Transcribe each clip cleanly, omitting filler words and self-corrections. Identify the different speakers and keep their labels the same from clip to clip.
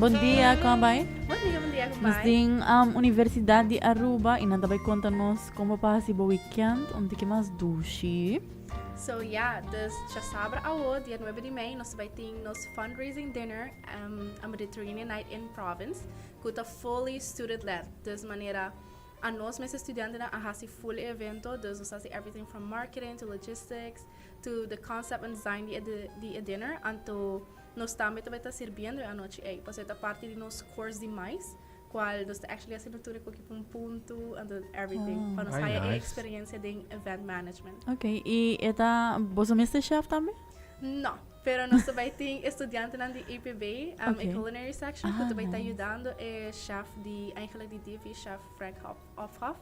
Speaker 1: Bon dia, con bai?
Speaker 2: Bon dia, bon dia,
Speaker 1: Nos tin Universidad di Aruba y nan ta bay conta nos con bo pa haci bo weekend un tiki mas dushi.
Speaker 2: So yeah, dus djasabra awo, dia 9 di mei, nos ta bay tin nos fundraising dinner, a Mediterranean Night in Province, cu ta fully student led. Dus manera anos mes estudiantenan a haci full e evento, dus nos a haci everything from marketing to logistics to the concept and design di e di e dinner. Anto nos tambe ta bay ta sirbiendo e anochi ey, pasobra e ta parti di nos course di mais, cual nos ta actually haciendo tur e koki pa un punto, anto everything, pa nos
Speaker 3: Ay,
Speaker 2: haya e
Speaker 3: nice.
Speaker 2: experiencia den event management.
Speaker 1: Ok, y e ta, boso mes ta chef tambe?
Speaker 2: No, pero nos ta bay tin estudiantenan di EPB, e culinary section, cu ta bay ta
Speaker 1: nice.
Speaker 2: yudando e chef di, eigenlijk di DV, chef Frank Hofhof.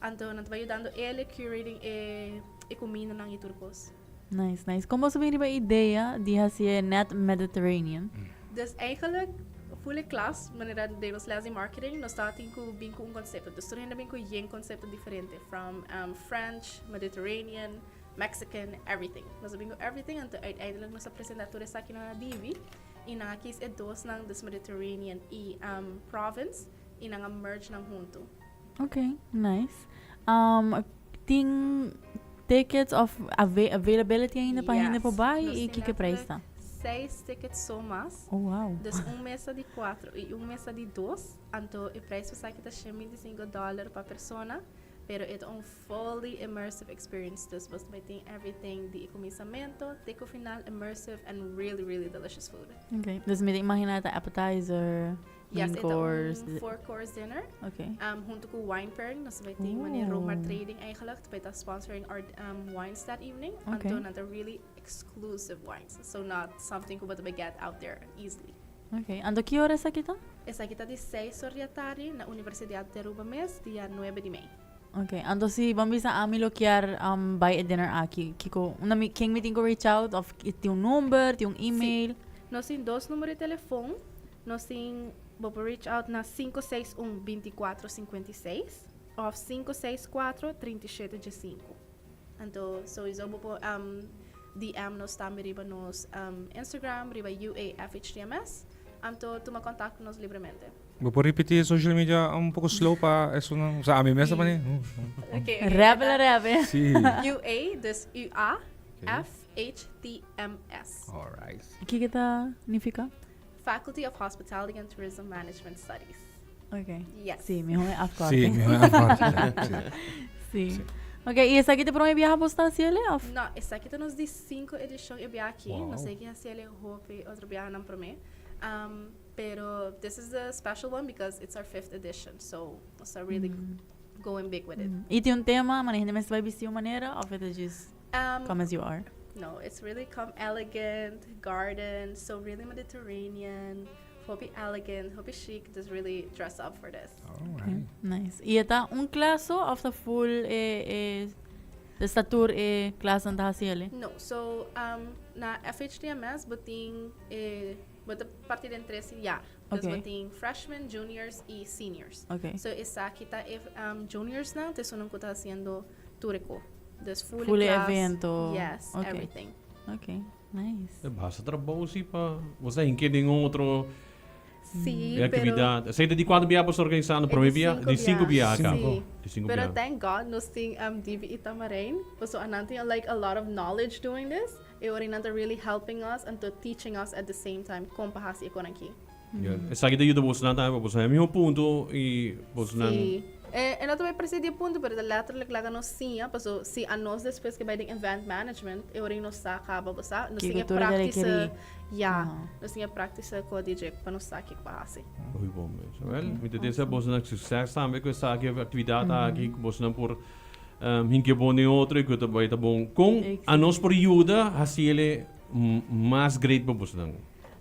Speaker 2: Anto nan ta bay yudando el curating e cumindanan y tur cos.
Speaker 1: Nice, nice. Con boso bin riba e idea di haci e net Mediterranean?
Speaker 2: Dus eigenlijk, full e klas, manera den nos les di marketing, nos tabatin cu bin cu un concepto. Dus tur hende a bin cu yen concepto diferente, from French, Mediterranean, Mexican, everything. Nos a bin cu everything, anto uiteindelijk nos a presenta tur esakinan na Divi y nan a kies e dosnan, dus Mediterranean y Province, y nan a merge nan hunto.
Speaker 1: Ok, nice. Tin tickets of availability ainda pa hende por
Speaker 2: Yes,
Speaker 1: bai
Speaker 2: nos
Speaker 1: y
Speaker 2: tin
Speaker 1: kiko prijs ta?
Speaker 2: letterlijk seis tickets so mas.
Speaker 1: Oh, wow.
Speaker 2: Dus un mesa di cuatro y un mesa di dos. Anto e prijs pa esaki ta $125 pa persona. Pero e ta un fully immersive experience. Dus bo ta bai tin everything di e cuminsamento te cu final, immersive and really, really delicious food.
Speaker 1: Ok, dus mi ta imagina e ta appetizer,
Speaker 2: Yes,
Speaker 1: main
Speaker 2: e ta
Speaker 1: course.
Speaker 2: un four course dinner.
Speaker 1: Ok.
Speaker 2: Hunto cu wine pairing, nos ta bai tin wanneer Romar Trading eigenlijk ta bai ta sponsoring our wines that evening. Anto nan ta really exclusive wines, so not something cu bo ta bai get out there easily.
Speaker 1: Ok, anto ki ora esaki ta?
Speaker 2: Esaki ta di seis or di atardi na Universidad di Aruba mes, dia 9 di mei.
Speaker 1: Ok, anto si bo bisa ami lo kier bai e dinner aki, kiko, unda mi, ken mi tin ku reach out of tin un number, tin un email?
Speaker 2: Si, nos tin dos number di telefon, nos tin, bo por reach out na 561 24 56 of 564 37 15. Anto souiso bo por DM nos tambe riba nos Instagram, riba UAFHTMS, anto tuma contact cu nos libremente.
Speaker 3: Bo por ripiti e social media un poco slow pa esunnan, o sea ami mes ta pone.
Speaker 2: Ok, ok.
Speaker 1: Rèpela, rèpe.
Speaker 3: Si.
Speaker 2: UA, dus UA, F H T M S.
Speaker 3: Alright.
Speaker 1: Kiko ta nifica?
Speaker 2: Faculty of Hospitality and Tourism Management Studies.
Speaker 1: Ok.
Speaker 2: Yes.
Speaker 1: Si, mihó e afkorte.
Speaker 3: Si, mihó e afkorte. Si.
Speaker 1: Si.
Speaker 3: Si.
Speaker 1: Ok, i esaki ta prome biaha bo sta hasi el'e of?
Speaker 2: No, esaki ta nos di sinku edishon e biaha aki.
Speaker 3: Wow.
Speaker 2: Nos a yega hasi el'e hopi otro biahanan prome. Pero this is the special one because it's our fifth edition, so nos ta really going big with it.
Speaker 1: I tin un tema, manera hende mester bai bisti un manera of e ta djis come as you are?
Speaker 2: No, it's really come elegant, garden, so really Mediterranean, hopi elegant, hopi chic, just really dress up for this.
Speaker 3: Alright.
Speaker 1: Nice. I e ta un klas so of ta full e e ta tur e klasnan ta hasi el'e?
Speaker 2: No, so na FHTMS bo tin e bo ta parti den tres jaar. Dus bo tin freshmen, juniors i seniors. So esaki ta e juniorsnan, ta esunnan ku ta hasiendo tur e ko. Dus full
Speaker 1: Full e
Speaker 2: klas.
Speaker 1: evento.
Speaker 2: Yes, everything.
Speaker 1: Ok, nice.
Speaker 4: E basta trabou si pa bo sa hinke den otro
Speaker 2: Sí,
Speaker 4: e
Speaker 2: pero
Speaker 4: actividad. Esei ta di cuanto bia bo sa organisando?
Speaker 2: E
Speaker 4: Prome
Speaker 2: di
Speaker 4: bia?
Speaker 2: cinco
Speaker 4: Di cinco
Speaker 2: bia.
Speaker 4: bia acá.
Speaker 2: Sí.
Speaker 4: Di cinco
Speaker 2: Pero
Speaker 4: bia.
Speaker 2: thank God nos tin Divi y Tamarijn, pasobra nan tin like a lot of knowledge doing this. E ora nan ta really helping us anto teaching us at the same time kon pa hasi e kon aki.
Speaker 4: Ja, esaki ta yuda bosnan tambe pa boso haña miho punto i bosnan.
Speaker 2: Sí. E no ta bai parse di e punto pero ta letterlijk laga nos siña paso si anos despues ke bai den event management e ora nos sa kaba bo sa nos tin
Speaker 1: Kiko
Speaker 2: e
Speaker 1: tur ta
Speaker 2: praktise
Speaker 1: rekerí.
Speaker 2: ya nos tin e praktise ku DJ pa nos sa kiko pa hasi.
Speaker 4: Hopi bon mes. Wel, mi ta desea bosnan sukses tambe ku esaki aktividat aki ku bosnan por Hinke bon den otro y cu ta bay ta bon. Con anos por yuda haciele mas great pa bosnan?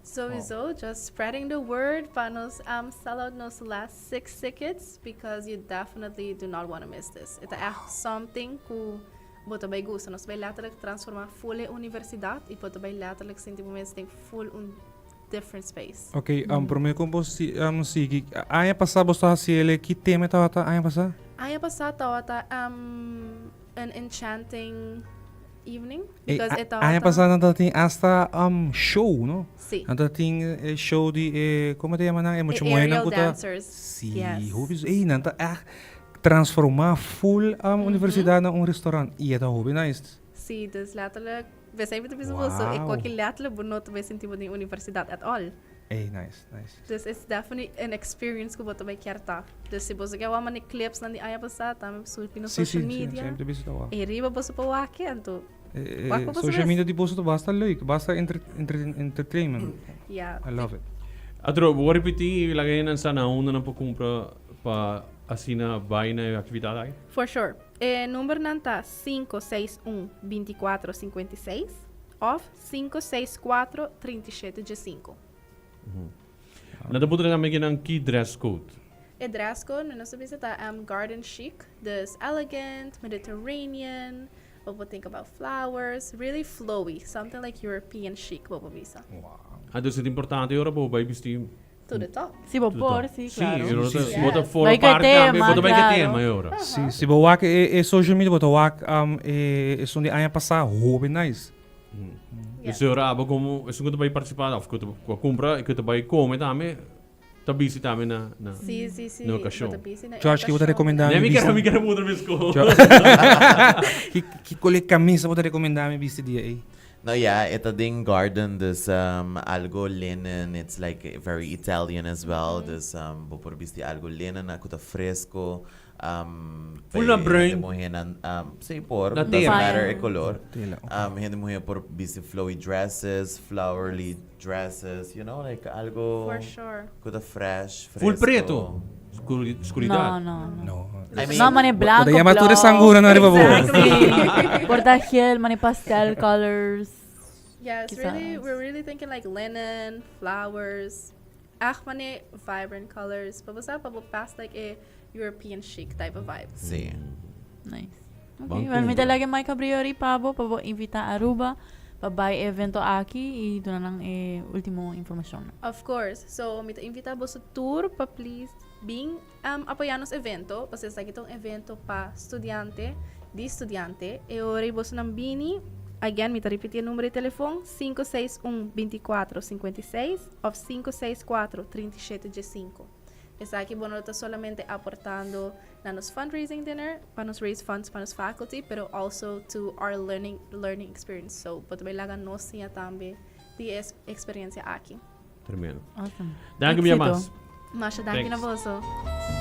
Speaker 2: Sowieso, just spreading the word pa nos sell out nos last six tickets because you definitely do not wanna miss this. E ta echt something cu bo ta bay gusta. Nos ta bay letterlijk transforma full e universidad y bo ta bay letterlijk sinti bo mes den full un different space.
Speaker 3: Ok, prome cu bo sigui, aña pasa bo sta haci el, ki tema tabata aña pasa?
Speaker 2: Aña pasa tabata an enchanting. evening.
Speaker 3: E,
Speaker 2: Because e
Speaker 3: aña
Speaker 2: tabata
Speaker 3: pasá nan tabatin hasta show, no?
Speaker 2: Sí.
Speaker 3: Nan tabatin e show di e, komo ta yama nan? E mucha
Speaker 2: E
Speaker 3: muhénan
Speaker 2: aerial
Speaker 3: ku ta
Speaker 2: dancers.
Speaker 3: Sí,
Speaker 2: Yes.
Speaker 3: hopi ey nan ta ègt transformá full universidat na un restaurant i e ta hopi nice.
Speaker 2: Sí, dus letterlijk, besei mi ta bisa boso, e
Speaker 3: Wow.
Speaker 2: koki letterlijk bo no ta bay sinti bo den universidat at all.
Speaker 3: Ey, nice, nice.
Speaker 2: Dus it's definitely an experience ku bo ta bay kier ta. Dus si boso ke wak mane clips nan di aña pasá, tambe surgi na
Speaker 3: Sí,
Speaker 2: social
Speaker 3: sí, sí,
Speaker 2: media.
Speaker 3: semper bisa ta wak.
Speaker 2: E riba boso por wak anto
Speaker 3: Eh,
Speaker 2: wak pa boso
Speaker 3: social
Speaker 2: mes.
Speaker 3: media di boso ta basta leuk, basta entertainment.
Speaker 2: Ja.
Speaker 3: I love it.
Speaker 4: Atro, bo por ripití laga e nan sa na unda nan por kumpra pa asina bai na e aktividat aki?
Speaker 2: For sure. E numbernan ta 561 24 56 òf 564 37 15.
Speaker 4: Nan ta puntra tambe kinan ki dress code.
Speaker 2: E dress code nos ta bisa ta garden chic, dus elegant, Mediterranean, bo por think about flowers, really flowy, something like European chic bo por bisa.
Speaker 4: Ah, dus e ta importante ora bo bai bisti
Speaker 2: To the top.
Speaker 1: Si bo por, si, claro.
Speaker 4: Si, ora
Speaker 2: Si, si.
Speaker 4: bo ta forma
Speaker 1: Bai ku e
Speaker 4: parti tambe,
Speaker 1: tema,
Speaker 4: bo ta bai ku e
Speaker 1: claro.
Speaker 4: tema e ora.
Speaker 3: Si, si bo wak e e social media bo ta wak e esun di aña pasá hopi nice.
Speaker 4: Dus e ora abo komo esun ku ta bai partisipá òf ku ta ku a kumpra i ku ta bai kome tambe ta bisti tambe na na
Speaker 2: Si, si, si.
Speaker 4: na okashon.
Speaker 2: Bo ta bisti na e
Speaker 3: George, ki bo ta
Speaker 2: okashon.
Speaker 3: rekomendá
Speaker 4: Nee,
Speaker 3: mi
Speaker 4: mi kier
Speaker 3: bisti?
Speaker 4: mi kier puntra mi sko.
Speaker 3: Ki ki kole kamisa bo ta rekomendá mi bisti dia ei?
Speaker 5: No ya, e ta den garden dus algo linen, it's like very Italian as well, dus bo por bisti algo linen cu ta fresco,
Speaker 4: Full na
Speaker 5: pe
Speaker 4: bruin.
Speaker 5: hende muhenan, si por,
Speaker 4: Na
Speaker 5: doesn't
Speaker 4: tela.
Speaker 5: matter e color.
Speaker 3: Tela, ok.
Speaker 5: Hende muhe por bisti flowy dresses, flowery dresses, you know, like algo
Speaker 2: For sure.
Speaker 5: cu ta fresh, fresco.
Speaker 4: Full preto. Scuridad.
Speaker 1: No, no, no.
Speaker 3: No.
Speaker 5: I mean,
Speaker 1: No, mane blanco,
Speaker 3: Bo ta yama tur e
Speaker 1: blauw.
Speaker 3: sangura na riba bo.
Speaker 1: Sí. Por ta gel, mane pastel colors.
Speaker 2: Yeah, it's really,
Speaker 1: Quizás.
Speaker 2: we're really thinking like linen, flowers, echt mane vibrant colors. Pa bo sa, pa bo pass like a European chic type of vibe.
Speaker 5: Sí.
Speaker 1: Nice.
Speaker 4: Ban
Speaker 1: Okay, well, mi ta
Speaker 4: cumpra.
Speaker 1: laga Mike Abriori pa bo, pa bo invita Aruba pa bai e evento aki y duna nan e ultimo informacionnan.
Speaker 2: Of course. So, mi ta invita boso tur pa please bin um, apoya nos evento, pasobra esaki ta un evento pa studiante, di studiante. E ora y bosonan bini, again mi ta ripiti e numero di telefon, 561 24 56 of 564 37 15. Esaki bo no ta solamente aportando na nos fundraising dinner pa nos raise funds pa nos faculty, pero also to our learning learning experience. So, bo ta bay laga nos siña tambe di e experiencia aki.
Speaker 4: Tremendo.
Speaker 1: Awesome.
Speaker 4: Danki mi
Speaker 1: Éxito.
Speaker 4: mas.
Speaker 2: Masha danki na
Speaker 4: Thanks.
Speaker 2: boso.